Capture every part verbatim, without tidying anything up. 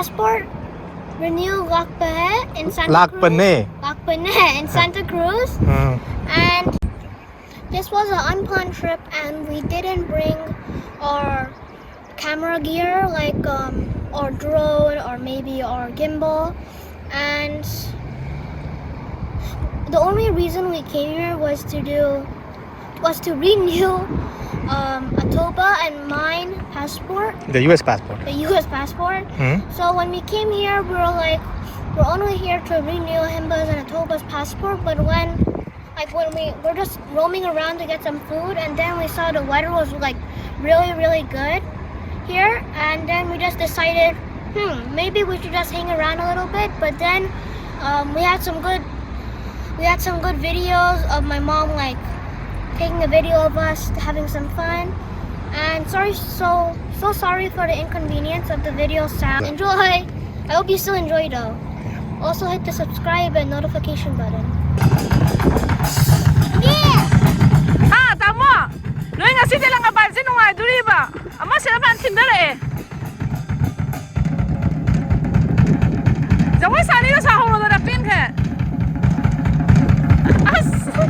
Passport renew ꯂꯥꯛꯄꯅꯦ in Santa Cruz. ꯂꯥꯛꯄꯅꯦ꯫ ꯂꯥꯛꯄꯅꯦ in Santa Cruz. Um. And this was an unplanned trip, and we didn't bring our camera gear, like, um, or drone, or maybe our gimbal. And the only reason we came here was to do was to renew, um, Atoba and mine passport, The U S passport. The U S passport. Hmm? So when we came here, we were like, we're only here to renew Himba's and Atoba's passport. But when, like, when we were just roaming around to get some food, and then we saw the weather was, like, really, really good here, and then we just decided, hmm, maybe we should just hang around a little bit. But then, um, we had some good we had some good videos of my mom, like, taking a video of us having some fun. And sorry, so so sorry for the inconvenience of the video sound. Enjoy. I hope you still enjoy, though. Also hit the subscribe and notification button. Yeah! ꯍꯥ, ꯇꯥꯃꯣ? ꯅꯣꯏ ꯉꯁꯤꯗꯤ ꯂꯪꯒ ꯄꯥꯏꯕꯁꯦ ꯅꯨꯡꯉꯥꯏꯗꯣꯔꯤꯕ? ꯑꯃ ꯁꯤꯗ ꯐꯅ ꯊꯤꯟꯊꯔꯛꯑꯦ꯫ ꯖꯒꯣꯏ ꯁꯥꯅꯤꯒ ꯁꯥꯍꯧꯔꯣꯗꯅ ꯄꯦꯟꯈ꯭ꯔꯦ꯫ ꯑꯁ!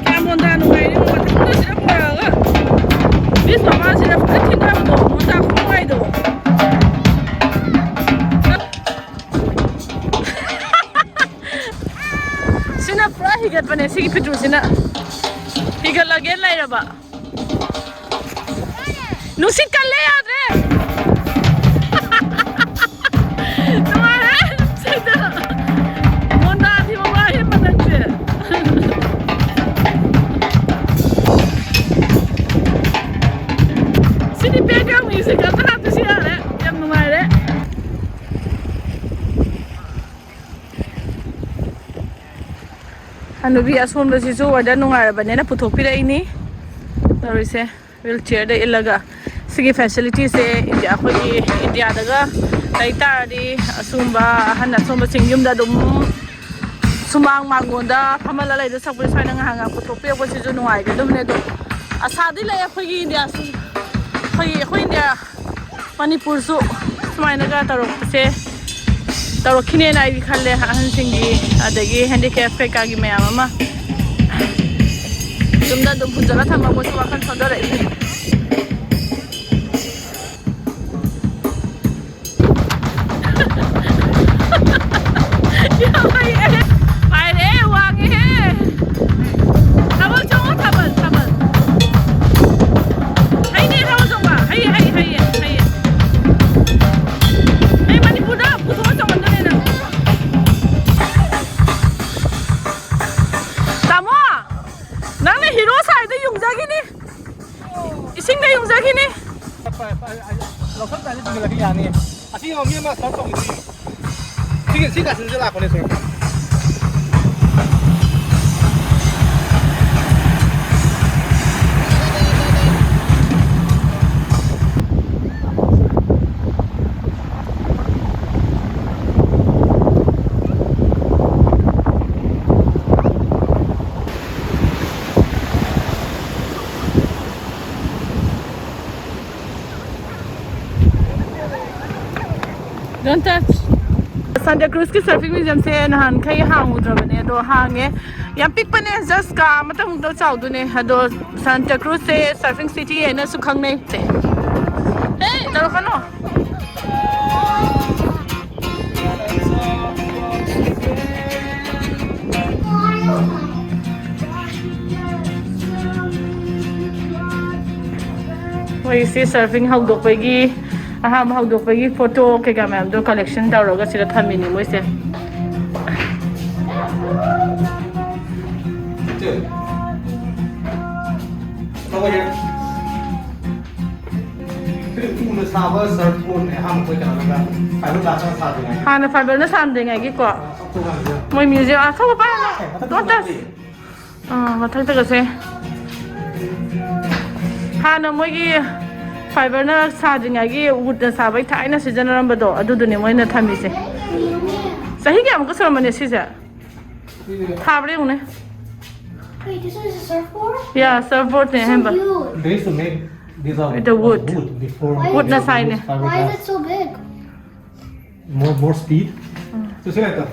ꯀꯌꯥꯝ ꯃꯣꯟꯗꯥ ꯅꯨꯡꯉꯥꯏꯔꯦ ꯌꯦꯡꯉꯣ, ꯃꯊꯛꯇ ꯁꯤꯗ ꯄꯨꯔꯛꯑꯒ꯫ ꯃꯤꯁ ꯃꯃꯥꯁꯤꯗ ꯐꯖꯅ ꯊꯤꯟꯊꯕꯗꯣ, ꯃꯣꯟꯗꯥ ꯈꯨꯅꯨꯡꯉꯥꯏꯗꯣ꯫ ꯁꯤꯅ ꯄꯨꯔꯥ ꯍꯤꯒꯠꯄꯅꯦ, ꯁꯤꯒꯤ ꯄꯤꯇ꯭ꯔꯨꯁꯤꯅ꯫ ꯍꯤꯒꯠꯂꯒꯦ ꯂꯩꯔꯕ꯫ ꯅꯨꯡꯁꯤꯠ ꯀꯜꯂꯦ, ꯌꯥꯗ꯭ꯔꯦ꯫ ꯅꯨꯡꯉꯥꯏꯔꯦ꯫ ꯁꯤꯗ ꯃꯣꯟꯗꯥ ꯊꯤꯕ ꯋꯥꯍꯦ ꯃꯅꯝꯁꯦ꯫ ꯁꯤꯗꯤ background music ꯑꯝꯇ ꯍꯥꯞꯇꯁꯨ ꯌꯥꯔꯦ꯫ ꯌꯥꯝ ꯅꯨꯡꯉꯥꯏꯔꯦ꯫ ꯍꯅꯨꯕꯤ ꯑꯁꯣꯟꯕꯁꯤꯁꯨ weather ꯅꯨꯡꯉꯥꯏꯔꯕꯅꯤꯅ ꯄꯨꯊꯣꯛꯄꯤꯔꯛꯏꯅꯤ꯫ ꯇꯧꯔꯤꯁꯦ꯫ ꯋꯤꯜ ꯆꯤꯌꯔꯗ ꯏꯜꯂꯒ ꯁꯤꯒꯤ ꯐꯦꯁꯤꯂꯤꯇꯤꯁꯦ ꯏꯟꯗꯤꯌꯥ, ꯑꯩꯈꯣꯏꯒꯤ ꯏꯟꯗꯤꯌꯥꯗꯒ ꯂꯩ ꯇꯥꯔꯗꯤ, ꯑꯁꯨꯝꯕ ꯑꯍꯟ ꯑꯁꯣꯝꯕꯁꯤꯡ ꯌꯨꯝꯗ ꯑꯗꯨꯝ ꯁꯨꯃꯥꯡ ꯃꯥꯡꯒꯣꯟꯗ ꯐꯝꯍꯜꯂ ꯂꯩꯗꯣꯏ ꯁꯔꯨꯛꯄꯨꯗꯤ ꯁ꯭ꯋꯥꯏꯗ ꯉꯥꯏꯍꯥꯛ ꯉꯥꯏꯍꯥꯛ ꯄꯨꯊꯣꯛꯄꯤꯔꯛꯄꯁꯤꯁꯨ ꯅꯨꯡꯉꯥꯏꯒꯗꯕꯅꯦ꯫ ꯑꯗꯣ ꯑꯁꯥꯗꯤ ꯂꯩ ꯑꯩꯈꯣꯏꯒꯤ ꯏꯟꯗꯤꯌꯥꯁꯨ, ꯑꯩꯈꯣꯏꯒꯤ, ꯑꯩꯈꯣꯏ ꯏꯟꯗꯤꯌꯥ ꯃꯅꯤꯄꯨꯔꯁꯨ ꯁꯨꯃꯥꯏꯅꯒ ꯇꯧꯔꯛꯄꯁꯦ, ꯇꯧꯔꯛꯈꯤꯅꯦꯅ ꯑꯩꯗꯤ ꯈꯜꯂꯦ꯫ ꯑꯍꯟꯁꯤꯡꯒꯤ, ꯑꯗꯒꯤ ꯍꯦꯟꯗꯤꯀꯦꯞ ꯀꯩꯀꯥꯒꯤ ꯃꯌꯥꯝ ꯑꯃ ꯌꯨꯝꯗ ꯑꯗꯨꯝ ꯄꯨꯟꯁꯤꯜꯂ ꯊꯝꯕ ꯃꯣꯏꯁꯨ ꯋꯥꯈꯜ ꯁꯣꯟꯊꯔꯛꯏꯅꯦ꯫ ꯌꯥꯝ ꯍꯩꯌꯦ꯫ ꯄꯥꯏꯔꯦ, ꯋꯥꯡꯉꯦꯍꯦ꯫ ꯊꯥꯕꯜ ꯆꯣꯡꯉꯣ, ꯊꯥꯕꯜ, ꯊꯥꯕꯜ꯫ ꯍꯩꯅꯦ, ꯊꯥꯕꯜ ꯆꯣꯡꯕ꯫ ꯍꯩꯌꯦ, ꯍꯩꯌꯦ, ꯍꯩꯌꯦ, ꯍꯩꯌꯦ꯫ ꯑꯩ ꯃꯅꯤꯄꯨꯔꯗ ꯄꯨꯊꯣꯛꯑ ꯆꯣꯡꯍꯟꯗꯣꯏꯅꯦ ꯅꯪ꯫ ꯇꯥꯃꯣ, ꯅꯪꯅ ꯍꯤꯔꯣ ꯁꯥꯏꯗꯣ ꯌꯨꯡꯖꯈꯤꯅꯤ꯫ ꯏꯁꯤꯡꯗ ꯌꯨꯡꯖꯈꯤꯅꯤ꯫ ꯂꯧꯁꯟ ꯇꯥꯔꯗꯤ ꯆꯤꯡꯈꯠꯂꯛꯀꯦ ꯌꯥꯅꯤ꯫ ꯑꯁꯤ ꯌꯦꯡꯉꯣ, ꯃꯤ ꯑꯃ ꯁꯔꯐ ꯇꯧꯈꯤꯗꯣꯏꯅꯤ꯫ ꯁꯤꯒꯤ, ꯁꯤ ꯀꯥꯆꯤꯟꯁꯤꯗ ꯂꯥꯛꯄꯅꯦ ꯁꯔꯐ꯫ Don't touch. ꯁꯥꯟꯇꯥ ꯀ꯭ꯔꯨꯖꯀꯤ ꯁꯔꯐꯤꯡ ꯃ꯭ꯌꯨꯖꯤꯌꯝꯁꯦ ꯅꯍꯥꯟꯈꯩ ꯍꯥꯡꯉꯨꯗ꯭ꯔꯕꯅꯦ, ꯑꯗꯣ ꯍꯥꯡꯉꯦ꯫ ꯌꯥꯝ ꯄꯤꯛꯄꯅꯦ, ꯖꯁ ꯀꯥ ꯑꯃꯇꯪꯗ ꯆꯥꯎꯗꯣꯏꯅꯦ꯫ ꯑꯗꯣ ꯁꯥꯟꯇꯥ ꯀ꯭ꯔꯨꯖꯁꯦ ꯁꯔꯐꯤꯡ ꯁꯤꯇꯤ ꯍꯥꯏꯅꯁꯨ ꯈꯪꯅꯩ꯫ ꯑꯦ, ꯇꯧꯔꯛꯀꯅꯣ꯫ ꯃꯣꯏꯁꯤ ꯁꯔꯐꯤꯡ ꯍꯧꯗꯣꯛꯄꯒꯤ, ꯑꯍꯥꯟꯕ ꯍꯧꯗꯣꯛꯄꯒꯤ ꯐꯣꯇꯣ ꯀꯩꯀꯥ ꯃꯌꯥꯝꯗꯣ ꯀꯂꯦꯛꯁꯟ ꯇꯧꯔꯒ ꯁꯤꯗ ꯊꯝꯃꯤꯅꯦ ꯃꯣꯏꯁꯦ꯫ ꯎꯅ ꯁꯥꯕ ꯁꯔꯐ ꯕꯣꯔꯗꯅꯦ ꯑꯍꯥꯟꯕ ꯑꯩꯈꯣꯏ ꯀꯩꯅꯣꯅꯒ ꯐꯥꯏꯕꯔ ꯒ꯭ꯂꯥꯁꯅ ꯁꯥꯗ꯭ꯔꯤꯉꯩꯒꯤ꯫ ꯍꯥꯟꯅ ꯐꯥꯏꯕꯔꯅ ꯁꯥꯗ꯭ꯔꯤꯉꯩꯒꯤꯀꯣ꯫ ꯃꯣꯏ ꯃ꯭ꯌꯨꯖꯤꯛ ꯑꯊꯧꯕ ꯄꯥꯏꯔꯅꯨ꯫ ꯑꯦ, ꯃꯊꯛꯇ ꯗꯣꯟ ꯇꯆ꯫ ꯂꯥꯛꯇꯦ꯫ ꯑꯥ, ꯃꯊꯛꯇꯒꯁꯦ꯫ ꯍꯥꯟꯅ ꯃꯣꯏꯒꯤ ꯐꯥꯏꯕꯔꯅ ꯁꯥꯗ꯭ꯔꯤꯉꯩꯒꯤ ꯋꯨꯠꯅ ꯁꯥꯕꯒꯤ ꯊꯥꯏꯅ ꯁꯤꯖꯤꯟꯅꯔꯝꯕꯗꯣ ꯑꯗꯨꯗꯨꯅꯦ ꯃꯣꯏꯅ ꯊꯝꯃꯤꯁꯦ꯫ ꯆꯍꯤ ꯀꯌꯥꯃꯨꯛꯀ ꯁꯨꯔꯝꯃꯅꯤ ꯁꯤꯁꯦ? ꯊꯥꯕ꯭ꯔꯥ ꯌꯦꯡꯉꯨꯅꯦ꯫ Wait, this is a surfboard? ꯌꯥ, ꯁꯔꯐꯕꯣꯔꯗꯅꯦ ꯑꯍꯦꯟꯕ꯫ Cute. They used to make these are With the wood. Wood before. ꯋꯨꯠꯅ ꯁꯥꯏꯅꯦ꯫ Why is it so big? More more speed. So see like the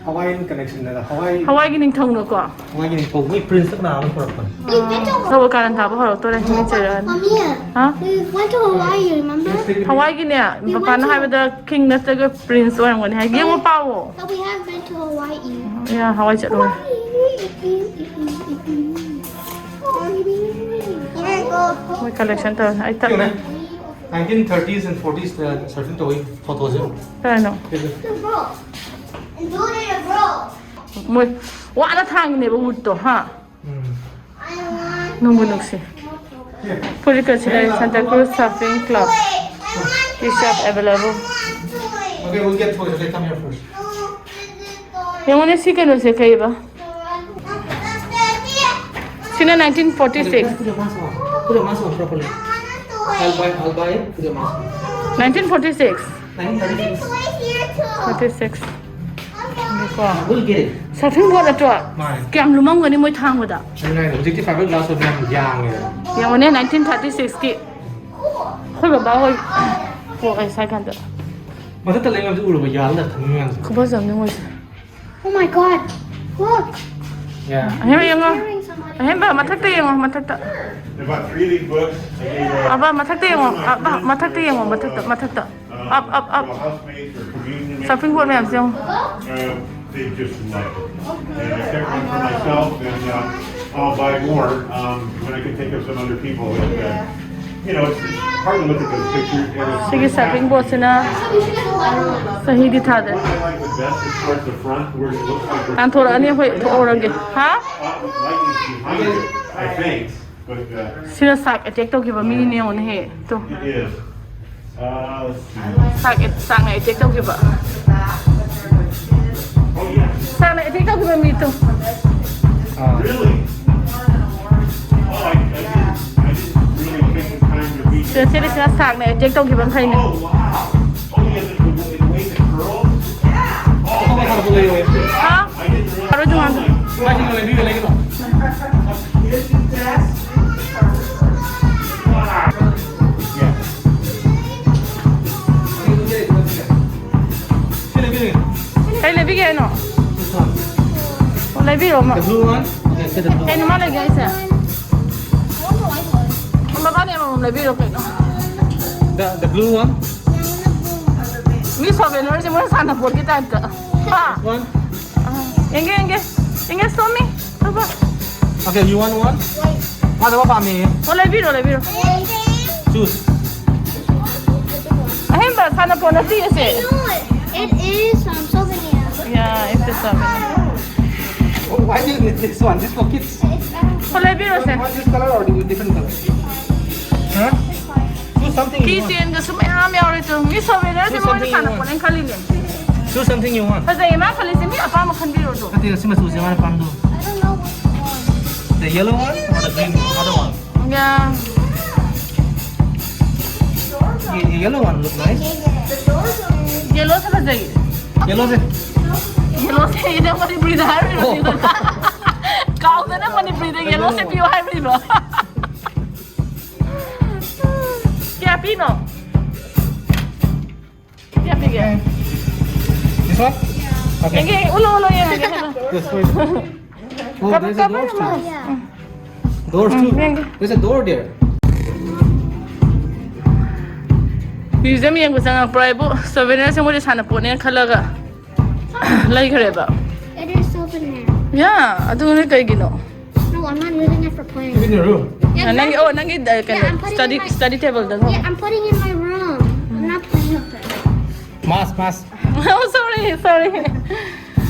Hawaiian connection, the Hawaii. ꯍꯋꯥꯏꯒꯤ ꯅꯤꯡꯊꯧꯅꯀꯣ꯫ Hawaiian ꯅꯤꯡꯊꯧ ꯃꯣꯏ prince ꯀꯅꯥꯅꯣ ꯄꯨꯔꯛꯄꯅꯦ? Wait, mental. ꯊꯧꯕ ꯀꯥꯔꯟ ꯇꯥꯕ ꯍꯧꯔꯛꯇꯣꯔꯦ ꯃꯤ ꯆꯩꯔꯛꯑꯅꯤ꯫ Mamiya. ꯍꯥ? We went to Hawaii, remember? ꯍꯋꯥꯏꯒꯤꯅꯦ ꯃꯄꯥꯟꯅ ꯍꯥꯏꯕꯗ king ꯅꯠꯇ꯭ꯔꯒ ꯄ꯭ꯔꯤꯟꯁ ꯑꯣꯏꯔꯝꯒꯅꯤ ꯍꯥꯏ ꯌꯦꯡꯉꯣ ꯄꯥꯎꯋꯣ꯫ But we have been to Hawaii. ꯌꯥ ꯍꯋꯥꯏ ꯆꯠꯂꯣꯏ꯫ Hawaii. ꯃꯣꯏ ꯀꯂꯦꯛꯁꯟ ꯇꯧꯔꯦ ꯑꯩ ꯇꯞ ꯌꯦꯡꯉꯨꯅꯦ꯫ Nineteen thirties and forties the surfing ꯇꯧꯕꯒꯤ ꯐꯣꯇꯣꯁꯦ꯫ ꯀꯩꯅꯣ The bro. And do it in a bro. ꯃꯣꯏ ꯋꯥꯅ ꯊꯥꯡꯉꯤꯅꯦꯕ ꯋꯨꯠꯇꯣ ꯍꯥ꯫ ꯎꯝ꯫ ꯅꯨꯡꯕꯨ ꯅꯨꯡꯁꯤ꯫ ꯐꯨꯔꯤꯠꯀꯁꯤ ꯂꯩ Santa Cruz Surfing Club. T-shirt available. Okay, we'll get toys. Okay, come here first. ꯌꯦꯡꯉꯣꯅꯦ ꯁꯤ ꯀꯩꯅꯣꯁꯦ ꯀꯩꯕ? ꯁꯤꯅ nineteen forty six. Put your mask on. Put your mask on properly. I'll buy, I'll buy it. Put your mask on. Nineteen forty six. Nineteen thirty-six. Forty six. ꯀꯣ We'll get it. ꯁꯔꯐꯤꯡ ꯕꯣꯔꯗ ꯅꯠꯇ꯭ꯔꯣ? ꯃꯥꯅꯦ꯫ ꯀꯌꯥꯝ ꯂꯨꯝꯃꯝꯒꯅꯤ ꯃꯣꯏ ꯊꯥꯡꯕꯗ? ꯍꯧꯖꯤꯛꯇꯤ fiber glass ꯑꯣꯏꯕ ꯌꯥꯝ ꯌꯥꯡꯉꯦꯗꯅ꯫ ꯌꯦꯡꯉꯣꯅꯦ nineteen thirty six ꯀꯤ ꯑꯩꯈꯣꯏ ꯕꯕꯥ ꯍꯣꯏ ꯄꯣꯛꯑꯦ ꯁ꯭ꯋꯥꯏ ꯀꯥꯟꯗ꯫ ꯃꯊꯛꯇ ꯂꯩ ꯃꯌꯥꯝꯁꯦ ꯎꯔꯕ ꯌꯥꯜꯂ ꯊꯝꯃꯤ ꯃꯌꯥꯝꯁꯦ꯫ ꯈꯨꯐꯖ ꯑꯃꯅꯤ ꯃꯣꯏꯁꯦ꯫ Oh my god. Look. Yeah. ꯑꯍꯦꯝꯕ ꯌꯦꯡꯉꯣ꯫ Carrying somebody. ꯑꯍꯦꯝꯕ ꯃꯊꯛꯇ ꯌꯦꯡꯉꯣ ꯃꯊꯛꯇ꯫ I bought three of these books. I gave, uh, ꯑꯕ ꯃꯊꯛꯇ ꯌꯦꯡꯉꯣ꯫ ꯑꯕ ꯃꯊꯛꯇ ꯌꯦꯡꯉꯣ ꯃꯊꯛꯇ ꯃꯊꯛꯇ꯫ um, Up, up, up. to a housemates or community members. ꯁꯔꯐꯤꯡ ꯕꯣꯔꯗ ꯃꯌꯥꯝꯁꯦ ꯌꯦꯡꯉꯣ꯫ Uh, they just loved it. And I kept one for myself and, uh, I'll buy more, um, when I can think of some other people. And, uh, you know, it's, it's hard to look at those pictures. And it's ꯁꯤꯒꯤ ꯁꯔꯐꯤꯡ ꯕꯣꯔꯗꯁꯤꯅ ꯆꯍꯤꯗꯤ ꯊꯥꯗ꯭ꯔꯦ꯫ What I like the best is towards the front where it looks like we're ꯇꯥꯟꯊꯣꯔꯛꯑꯅꯤ ꯑꯩꯈꯣꯏ ꯊꯣꯛꯍꯧꯔꯒꯦ꯫ ꯍꯥ? uh, lightning behind it, I think. But, uh, ꯁꯤꯅ ꯁꯥꯔꯛ attack ꯇꯧꯈꯤꯕ ꯃꯤꯅꯤꯅꯦ ꯌꯦꯡꯉꯣꯅꯦꯍꯦ꯫ ꯇꯨ꯫ it is. Uh, let's see. ꯁꯥꯔꯛ ꯑꯦ- ꯁꯥꯔꯛꯅ ꯑꯦꯇꯦꯛ ꯇꯧꯈꯤꯕ꯫ Oh, yeah. ꯁꯥꯔꯛꯅ ꯑꯦꯇꯦꯛ ꯇꯧꯈꯤꯕ ꯃꯤ ꯇꯨ꯫ Really? Oh, I, I didn't, I didn't really ꯁꯤꯅ ꯁꯥꯛꯅ ꯑꯦꯇꯦꯛ ꯇꯧꯈꯤꯕ ꯃꯈꯩꯅꯦ꯫ ꯍꯥ? ꯐꯔꯣꯏ ꯇꯣꯉꯥꯟꯕ꯫ ꯀꯩ ꯂꯩꯕꯤꯒꯦ ꯍꯥꯏꯅꯣ? ꯑꯣ, ꯂꯩꯕꯤꯔꯣ ꯑꯃ꯫ The blue one? Okay, see the blue one. ꯀꯩꯅꯣ ꯃꯥ ꯂꯩꯒꯦ ꯍꯥꯏꯁꯦ? ꯃꯕꯥꯅꯤ ꯑꯃꯃꯝ ꯂꯩꯕꯤꯔꯣ ꯀꯩꯅꯣ꯫ The, the blue one? ꯃꯤ ꯁꯣꯕꯦꯅꯔꯁꯦ ꯃꯣꯏ ꯁꯥꯟꯅꯄꯣꯠꯀꯤ ꯇꯥꯏꯞꯇ꯫ ꯍꯥ? One? ꯑꯥ, ꯌꯦꯡꯒꯦ, ꯌꯦꯡꯒꯦ꯫ ꯌꯦꯡꯒꯦ, ꯁꯣꯝꯃꯤ꯫ ꯊꯣꯛꯄ꯫ Okay, you want one? ꯐꯖꯕ ꯄꯥꯝꯃꯤ꯫ ꯑꯣ, ꯂꯩꯕꯤꯔꯣ, ꯂꯩꯕꯤꯔꯣ꯫ Choose. ꯑꯍꯦꯟꯕ ꯁꯥꯟꯅꯄꯣꯠ ꯅꯠꯇꯦ ꯑꯁꯦ꯫ It is, um, souvenir. Yeah, it's a souvenir. Oh, why do you need this one? This for kids. ꯑꯣ, ꯂꯩꯕꯤꯔꯣꯁꯦ꯫ You want this color or do you different color? Huh? Choose something you want. Keychainꯒꯁꯨ ꯃꯌꯥꯝ ꯌꯥꯎꯔꯦ two. ꯃꯤ ꯁꯣꯕꯦꯅꯔꯁꯦ ꯃꯣꯏꯅ ꯁꯥꯟꯅꯄꯣꯠꯅꯦꯅ ꯈꯜꯂꯤꯅꯦ꯫ Choose something you want. ꯐꯖꯩꯌꯦ ꯃꯥ ꯈꯜꯂꯤꯁꯦ꯫ ꯃꯤ ꯑꯄꯥꯝꯕ ꯈꯟꯕꯤꯔꯣ ꯑꯗꯨꯝ꯫ ꯅꯠꯇꯦ, ꯁꯤ ꯃꯆꯨꯁꯦ ꯃꯥꯅ ꯄꯥꯝꯕꯗꯣ꯫ I don't know which one. The yellow one or the green one? Other one? Yeah. The yellow one look nice. Yellowꯁꯦ ꯐꯖꯩ꯫ Yellowꯁꯦ꯫ Yellowꯁꯦ ꯅꯪ ꯃꯅꯤꯄꯨꯔꯤꯗ ꯍꯥꯏꯔꯨꯔꯣ꯫ Oh. ꯀꯥꯎꯗꯅ ꯃꯅꯤꯄꯨꯔꯤꯗ yellowꯁꯦ ꯄꯤꯌꯨ ꯍꯥꯏꯔꯨꯔꯣ꯫ ꯀꯌꯥ ꯄꯤꯅꯣ? ꯀꯌꯥ ꯄꯤꯒꯦ? This one? Okay. ꯌꯦꯡꯒꯦ, ꯌꯦꯡꯒꯦ, ꯎꯠꯂꯣ, ꯎꯠꯂꯣ, ꯌꯦꯡꯉꯒꯦ ꯍꯥꯏꯕ꯫ Yes, wait. Oh, there's a door too. Doors too. ꯎꯝ, ꯌꯦꯡꯒꯦ꯫ There's a door there. Museum ꯌꯦꯡꯕ ꯆꯪꯉꯛꯄ꯭ꯔꯥ ꯍꯥꯏꯕꯨ, ꯁꯣꯚꯦꯅꯤꯌꯔꯁꯦ ꯃꯣꯏꯗꯤ ꯁꯥꯟꯅꯄꯣꯠꯅꯦꯅ ꯈꯜꯂꯒ ꯂꯩꯈ꯭ꯔꯦꯕ꯫ It is souvenir. Yeah, ꯑꯗꯨꯅꯦ ꯀꯩꯒꯤꯅꯣ? No, I'm not using it for playing. Keep in your room. Yeah, ꯅꯪꯒꯤ, exactly. ꯑꯣ, ꯅꯪꯒꯤ, ꯀꯩꯅꯣ, yeah, I'm putting study, in my, study tableꯗ ꯊꯝꯃꯣ꯫ Yeah, I'm putting in my room. I'm not playing with it. Mask, mask. Oh, sorry, sorry.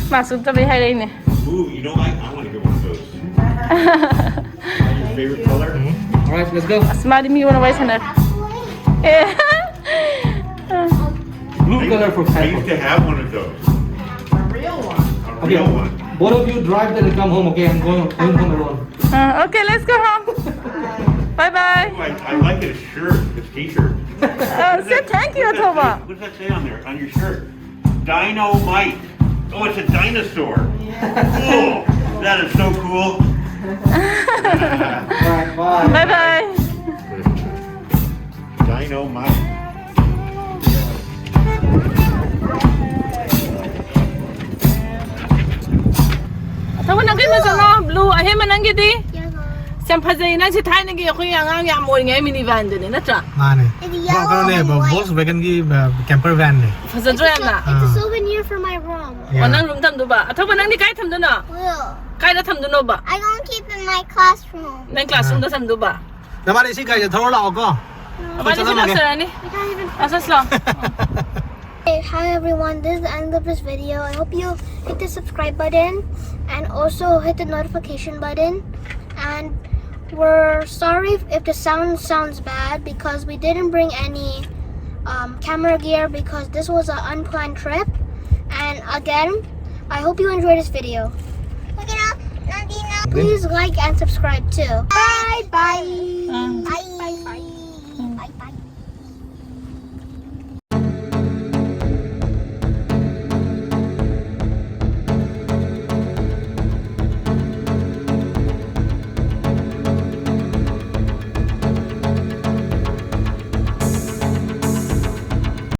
Mask ꯎꯞꯇꯕꯩ ꯍꯥꯏꯔꯛꯏꯅꯦ꯫ Ooh, you know, I, I want to get one of those. My favorite color. Mm-hmm. All right, let's go. ꯑꯁ, ꯃꯥꯗꯤ ꯃꯤꯉꯣꯟꯗ ꯋꯥꯔꯤ ꯁꯥꯟꯅꯔꯦ꯫ ꯑꯦ꯫ Blue color for example. I used to have one of those. A real one. A real one. Okay. Both of you drive there and come home, okay? I'm going, going home alone. Uh, okay, let's go home. Bye bye. I, I like his shirt, his t-shirt. Uh, say thank you, Athoba. What does that say on there, on your shirt? Dynamite. Oh, it's a dinosaur. Cool. That is so cool. Bye bye. Bye bye. Dynamite. Athoba, ꯅꯪ ꯀꯩ ꯃꯆꯨꯅꯣ? Blue. ꯑꯍꯦꯟꯕ ꯅꯪꯒꯤꯗꯤ? ꯌꯥꯝ ꯐꯖꯩ꯫ ꯅꯪꯁꯤ ꯊꯥꯏꯅꯒꯤ ꯑꯩꯈꯣꯏ ꯑꯉꯥꯡ ꯌꯥꯝ ꯑꯣꯏꯔꯤꯉꯩ mini vanꯗꯨꯅꯦ, ꯅꯠꯇ꯭ꯔꯥ? ꯃꯥꯅꯦ It's yellow and white. Volkswagen ꯒꯤ camper van ꯅꯦ. ꯐꯖꯗ꯭ꯔꯣ ꯌꯥꯝꯅ? It's a souvenir for my room. ꯑꯣ, ꯅꯪ ꯔꯨꯝ ꯊꯝꯗꯨꯕ? ꯑꯊꯧꯕ, ꯅꯪꯗꯤ ꯀꯥꯏ ꯊꯝꯗꯣꯏꯅꯣ? Blue. ꯀꯥꯏꯗ ꯊꯝꯗꯣꯏꯅꯣꯕ? I gonna keep in my classroom. ꯅꯪ classroom ꯗ ꯊꯝꯗꯨꯕ? ꯅꯕꯥꯅꯤ ꯁꯤ ꯒꯥꯔꯤꯁꯦ ꯊꯧꯔ ꯂꯥꯛꯑꯣꯀꯣ꯫ ꯃꯕꯥꯅꯤꯁꯨ ꯆꯠꯂꯝꯃꯒꯦ꯫ ꯂꯥꯛꯆꯔꯅꯤ꯫ We can't even. ꯑꯁ, ꯑꯁ, ꯂꯥꯛꯑꯣ꯫ Hey, hi everyone, this is the end of this video. I hope you hit the subscribe button and also hit the notification button. And we're sorry if the sound sounds bad because we didn't bring any um, camera gear because this was an unplanned trip. And again, I hope you enjoyed this video. Please like and subscribe too. Bye bye. Ah. Bye.